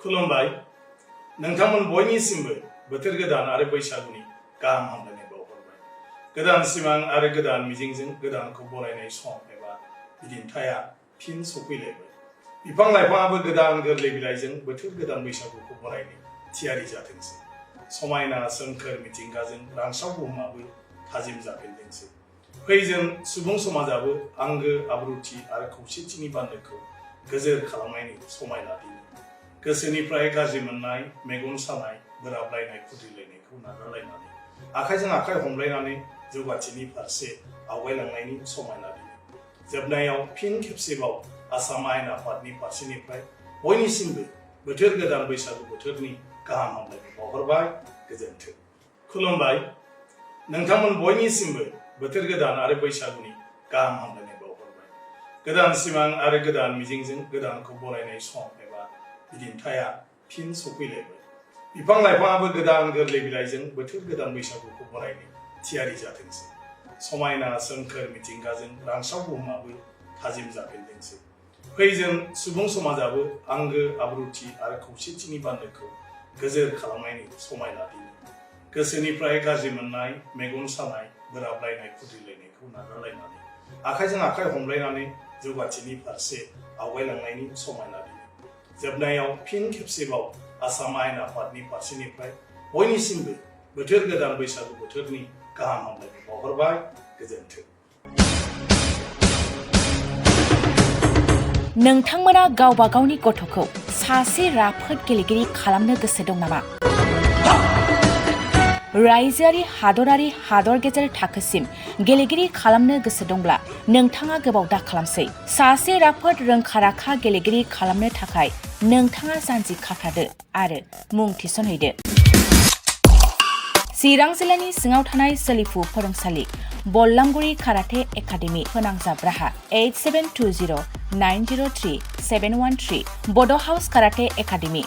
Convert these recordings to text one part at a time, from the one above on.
खुलुमबाय नोंथांमोन बयनिसिमबो बोथोर गोदान आरो बैसागुनि गाहाम हामलायनाय बावहरबाय। गोदान सिमां आरो गोदान मिजिंजों गोदानखौ बरायनाय सम एबा बिदिन्थाया फिन सफैलायबाय। बिफां लाइफाङाबो गोदान गोरलै बिलाइजों बोथोर गोदान बैसागुखौ बरायनो थियारि जाथोंसै। समायना सोमखोर मिथिंगाजों रानस्राव बुहुमाबो थाजिम जाफिनथोंसै। फै जों सुबुं समाजाबो आंगो आब्रुथि आरो खौसेथिनि बान्दोखौ गोजोर खालामनायनि समाय लादिनि। गोसोनिफ्राय गाज्रि मोननाय, मेगन सानाय, बोराबलायनाय, खुद्रिलायनायखौ नागारलायनानै आखाइजों आखाइ हमलायनानै जौगाथिनि फारसे आवगायलांनायनि समाय लादिनि। जोबनायाव फिन खेबसेबाव आसाम आयेन आफादनि फारसेनिफ्राय बयनिसिमबो बोथोर गोदान बैसागु बोथोरनि गाहाम हामलायनाय बावहरबाय। गोजोन्थों। खुलुमबाय नोंथांमोन बयनिसिमबो बोथोर गोदान आरो बैसागुनि गाहाम हामलायनाय बावहरबाय। गोदान सिमां आरो गोदान मिजिंजों गोदानखौ बरायनाय सम एबा बिदिन्थाया फिन सफैलायबाय। बिफां लाइफाङाबो गोदान गोरलै बिलाइजों बोथोर गोदान बैसागुखौ बरायनो थियारि जाथोंसै। समायना सोमखोर मिथिंगाजों रानस्राव बुहुमाबो थाजिम जाफिनथोंसै। फै जों सुबुं समाजाबो आंगो आब्रुथि आरो खौसेथिनि बान्दोखौ गोजोर खालामनायनि समाय लादिनि। गोसोनिफ्राय गाज्रि मोननाय, मेगन सानाय, बोराबलायनाय, खुद्रिलायनायखौ नागारलायनानै आखाइजों आखाइ हमलायनानै जौगाथिनि फारसे आवगायलांनायनि समाय लादिनि। जोबनायाव फिन खेबसेबाव आसाम आयेन आफादनि फारसेनिफ्राय बयनिसिमबो बोथोर गोदान बैसागु बोथोरनि गाहाम हामलायनाय बावहरबाय। गोजोन्थों। नोंथांमोना गावबा गावनि गथ'खौ सासे राफोद गेलेगिरि खालामनो गोसो दं नामा? रायजोआरि, हादरारि, हादर गेजेर थाखोसिम गेलेगिरि खालामनो गोसो दंब्ला नोंथाङा गोबाव दा खालामसै। सासे राफोद रोंखा-राखा गेलेगिरि खालामनो थाखाय नोंथाङा जानजि खाफ्रादो आरो मुं थिसनहैदो। चिरां जिल्लानि सिङाव थानाय सोलिफु फोरोंसालि बल्लामगुरि काराटे एकाडेमि फोनांजाब राहा 8720903713 बड' हाउस काराटे एकाडेमि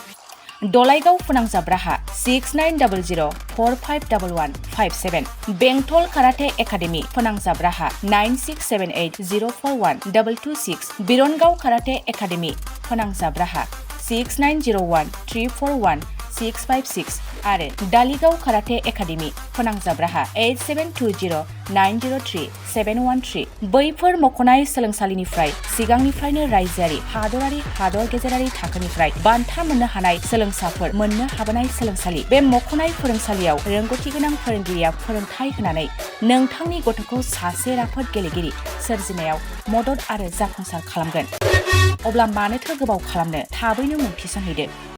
दलाइगाव फोनांजाब राहा 6900451157 बेंटल काराटे एकाडेमि फोनांजाब राहा 9678041226 बिरनगाव काराटे एकाडेमि फोनांजाब राहा 6901341656 आरो दालिगाव काराटे एकाडेमि फोनांजाब राहा 8720903713 बैफोर मख'नाय सोलोंसालिनिफ्राय सिगांनिफ्रायनो रायजोआरि, हादरारि, हादर गेजेरारि थाखोनिफ्राय बान्था मोननो हानाय सोलोंसाफोर मोननो हाबोनाय सोलोंसालि। बे मख'नाय फोरोंसालियाव रोंगौथि गोनां फोरोंगिरिया फोरोंथाय होनानै नोंथांनि गथ'खौ सासे राफोद गेलेगिरि सोरजिनायाव मदद आरो जाफुंसार खालामगोन। अब्ला मानोथो गोबाव खालामनो, थाबैनो मुं थिसनहैदो।